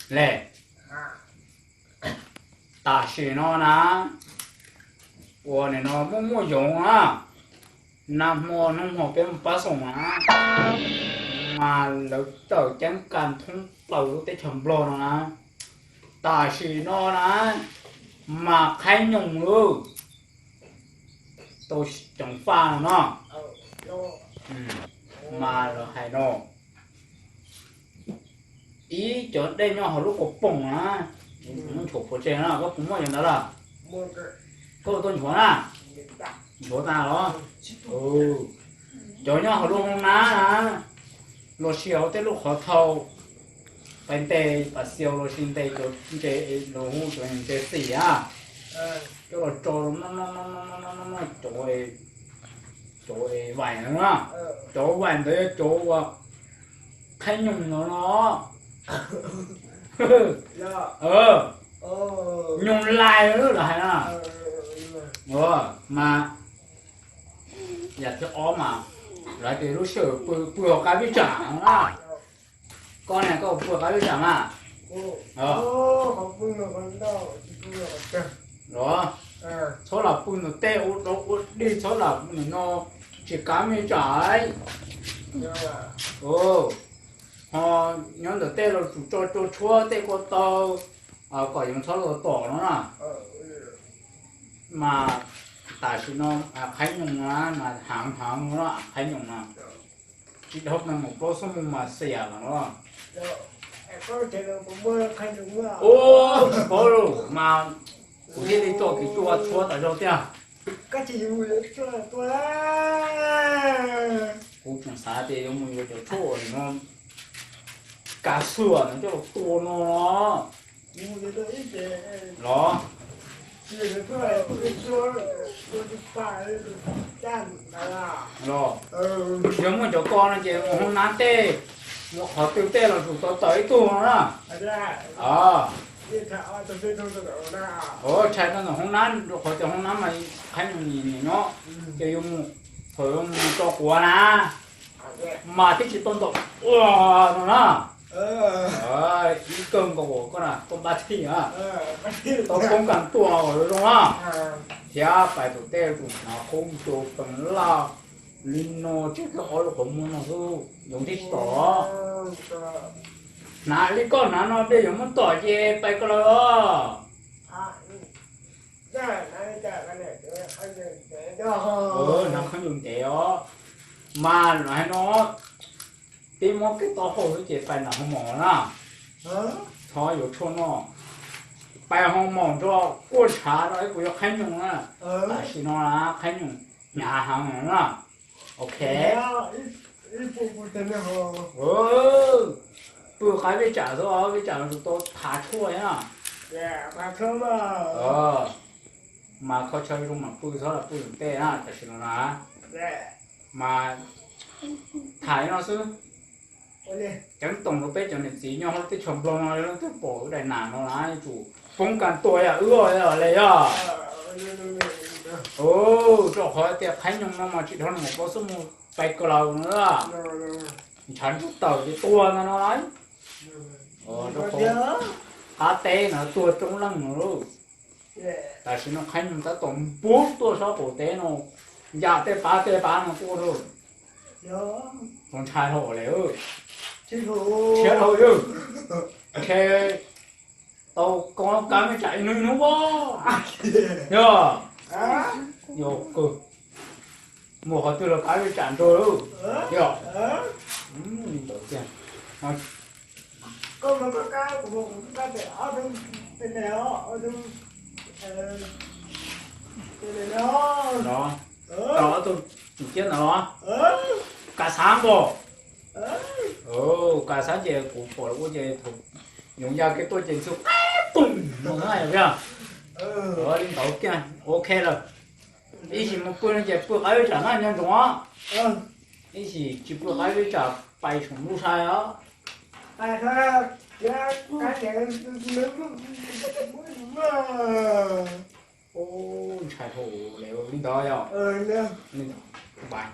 Le, tam sim no na, uas nim no muaj muaj yoov na, nag hmo hnub hmo peb mus pab xoom na, mas lawv tawm ceeb kas thoob plaws lub teb chaws Nplog no na. Tam sim no na, mas Qhaib Nyoos lawm, tau ceev faj no no, mas lawv hais no, ib cov dej nyob hauv lub kaus poom na, muab nchuav pov tseg na, koj puas muaj cov ntawd lawm? Koj tuaj nchuav na? Nchuav tas los? Cov nyob hauv lub hoob nab na, los sis hauv tej lub qhov thau, pais ntes pas xiaus los sis ntes cov ntses, los hu cov ntses xim a, coj los tso, cov vaim ntawd na, cov vaim ntawd yog cov uas Qhaib Nyoos no no. Nyoos Lais lawv hais na. Mas yam thib ob mas lawv tias lub sij hawm pw, pw hauv qab vij tsam na. Koj ne, koj pw qab vij tsam mas los, txhob lam pw ntawm tej ua dog ua dig, txhob lam nim no tsis kav vij tsam. Ho nyob ntawm tej los tsum tso cua tshuab tej ko taw kom yoov txhob los tom no na. Mas tam sim no Qhaib Nyoos na, mas heev heev no, Qhaib Nyoos na, tsis dhau nees nkaum plaub xuab moos mas xiam lawm no. Ua tsis paub lawm mas kuv thiaj li tso kiv cua tshuab tas zog tiag. Kuv tseem xav tias yuav mus yuav cov tshuaj uas no, kav xuam no coj los tua no los. Los, yog muaj cov ko no ces mus hoob nab tej, mus qhov twg tej los tsum tau tawm ib tug no na. Tshais rau ntawm hoob nab, rau qhov tias hoob nab mas Qhaib Nyoos nyiam nyiam nyob, ces yuav mus, thaum yuav mus tso quav na, mas twb tsis tau ntaus ua no na. Ib kawg nkaus koj na, koj npaj thij na, tau poob kas tua uas zoo na, thiab pais tom tej tsum hnav qoob tua pees laj li no, tsis kawg ob lub qhov muag no xwb yoov thiaj tsis tom. Hnav li koj hnav no dej yuav muab tom ces pais ko lawm os. Hnav khaub ncaws ntev os. Mas lawv hais no, peb muab kev taub hau xwb ces pais nram hoo maum na. Txhob yuav tshuaj noj, pais hoo maum nrog kuaj ntshav rau ib puas yog Qhaib Nyoos na. Tam sim no na Qhaib Nyoos hnyav heev na. Ok. Pw qab vij tsam xwb, vij tsam los tau thav tshuaj na. Mas kho chaw zoo mas pw, txhob los pw ntawm tej na tam sim no na. Mas tham li no xwb. Ceeb toom rau peb cov niam txiv nyob hauv teb chaws Nplog no, leej twg pom wb daim nam no na yuav tsum poob kas tua yam wb os le yog. Rau qhov tias Qhaib Nyoos no mas tsis dhau nees nkaum plaub xuab moos pais ko laus no, ntshav ntuj tawm ces tuag ntag no lauj. Rau qhov qab teb no tuag coob leej no lauj. Tam sim no Qhaib Nyoos tab tom npub tuaj sab qaum teb no, yam tej pab tej pab no tuaj lauj. Txaus ntshai dhau le, tshiab dhau yawg, ntshe tau koob kab vij tsam ib hnub ib hnub as. Yog, yog kawg, mus qhov twg los kab vij tsam nrog lauj. Yog, li ntawd tiag. Los, tau ob tug tsim ciab ntawd los, kav xav nkaus. Kav xav ces kuv pom ua ces thaum yoov ya kiag tuaj ces ntxhw qab pum no na yog tiag. Li ntawd kiag ok lawm. Ib sim mus pw no ces pw qab vij tsam na nco ntsoov. Ib sim tsis pw qab vij tsam pais saum ntuj sai os. Ntshai dhau le, li ntawd yog, li ntawd, bye.